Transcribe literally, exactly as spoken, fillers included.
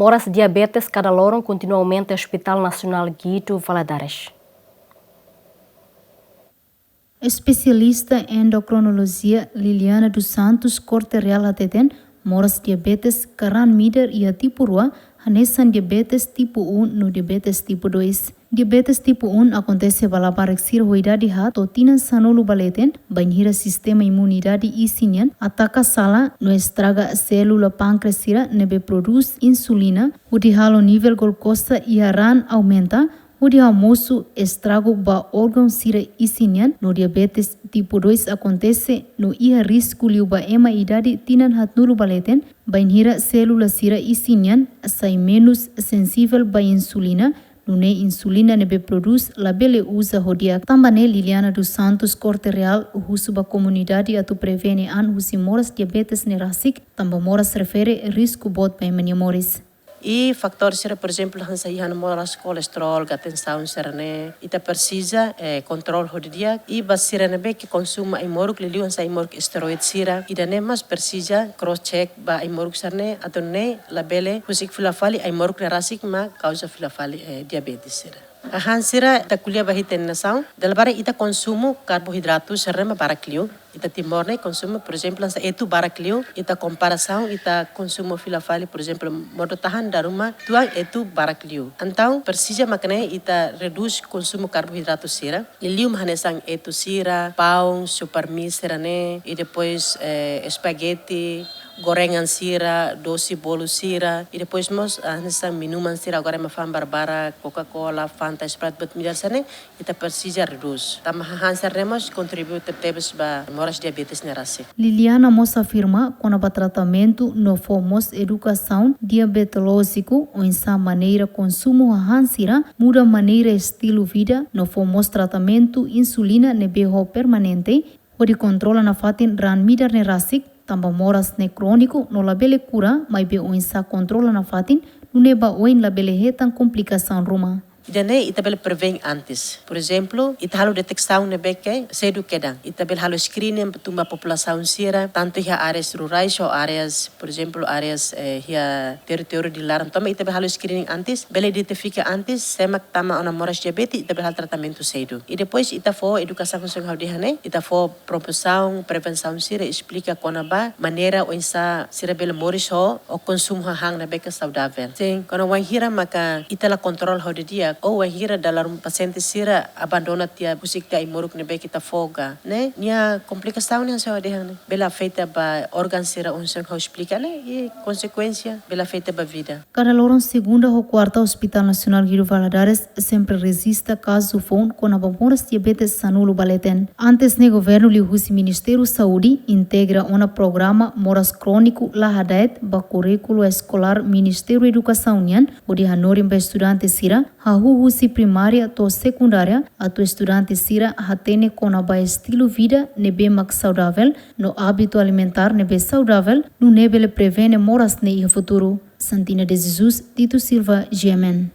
Moras diabetes kada loron kontinua aumenta iha Hospital Nasionál Guido Valadares. Espesialista endokrinolojia Liliana dos Santos Corte Real hateten, moras diabetes karan midar iha tipu rua, hanesan diabetes tipu um no diabetes tipu dois. Diabetes tipu um akontese ba labarik sira ho idade haat to'o tinan sanulu ba leten, bainhira sistema imunidade isin nian ataka sala no estraga sélula pánkreas sira ne'ebé prodús insulina, hodi halo nivel glukoza iha raan aumenta, hodi hamosu estragu ba órgaun sira isin nian. No diabetes tipu dois akontese no iha risku liu ba ema idade tinan haatnulu ba leten, bainhira sélula sira isin nian sai menus sensivel ba insulina, nune'e insulina ne'ebé prodús labele uza ho di'ak. Tanba ne'e Liliana dos Santos Corte Real husu ba komunidade atu prevene an husi moras diabetes ne'e rasik, tanba moras refere risku boot ba ema nia moris. I fatór sira, por ezemplu, hanesan iha moras kolesterol, ka tensaun sira-ne'e, ita presiza, eh, kontrola ho di'ak. I ba sira ne'ebé ke konsumu ai-moruk, liuliu hanesan ai-moruk esteroid sira, ida-ne'e mós presiza cross check ba ai-moruk sira-ne'e, atu nune'e labele husik fila fali ai-moruk ne'e rasik mak kauza fila fali, eh, diabetes sira. Hahán sira ita ko'alia ba ita-nia nasaun, dala barak ita konsumu karboidratu sira-ne'e mak barak liu. Ita Timor ne'e konsumu, por ezemplu, hanesan etu barak liu, ita komparasaun, ita konsumu fila fali, por ezemplu, modo tahan dala ruma tuan etu barak liu. Entaun, presiza mak ne'e ita redús konsumu karboidratu sira. Liuliu mak hanesan etu sira, paun, supermi sira-ne'e, i depois, eh, espaguete, gorengan sira, dose bolu sira, i depois mós, ah, hanesan minuman sira, agora ema fa'an barbarak, Coca-Cola, Fanta, Sprite, buat midar sira-ne'e, ita presiza redús. Tanba hahán sira-ne'e mós kontribui tebetebes ba moras diabetes ne'e rasik. Liliana mós afirma kona-ba tratamentu no fó mós edukasaun diabetolójiku, oinsá maneira konsumu hahán sira, muda maneira estilu vida, no fó mós tratamentu insulina ne'ebé ho permanente, hodi kontrola nafatin raan midar ne'e rasik, tanba moras ne'e króniku no labele kura, maibé oinsá kontrola nafatin, nune'e ba oin labele hetan komplikasaun ruma. Ida-ne'e ita bele prevene antes. Por ezemplu, ita halo deteksaun ne'ebé ke sedu kedan. Ita bele halo screening, tun ba populasaun sira, tantu iha áreas rurais ou áreas, por ezemplu, áreas, eh, iha territóriu di laran tomak, ita bele halo screening antes, bele identifika antes, sé mak tama ona moras diabetes, ita bele halo tratamentu sedu. I depois ita fó edukasaun hanesan ha'u dehan ne'e, ita fó promosaun, prevensaun sira, esplika kona-ba maneira oinsá sira bele moris ho, ou konsumu hahán ne'ebé ke saudavel. Sin, kuandu wainhira maka ita la kontrola ho di'ak, ou wainhira dala ruma pasiente sira abandona tiha husik tiha ai-moruk ne'ebé ke ita fó ka, ne'e, nia komplikasaun ne'e hanesan ha'u dehan ne'e, bele afeta ba órgaun sira hanesan ha'u esplika ne'e, i konsekuénsia bele afeta ba vida. Kada loron segunda ho kuarta, Hospital Nasionál Guido Valadares sempre rejista kazu foun kona-ba moras diabetes sanulu ba leten. Antes ne'e governu liuhusi Ministériu Saúde integra ona programa moras króniku la hada'et ba kurríkulu eskolár Ministériu Edukasaun nian, hodi hanorin ba estudante sira, hahú husi primária to'o sekundária, atu estudante sira hatene kona-ba estilu vida ne'ebé mak saudavel, no ábitu alimentár ne'ebé saudavel, nune'e bele prevene moras ne'e iha futuru. Santina de Jesus, Tito Silva, G M N.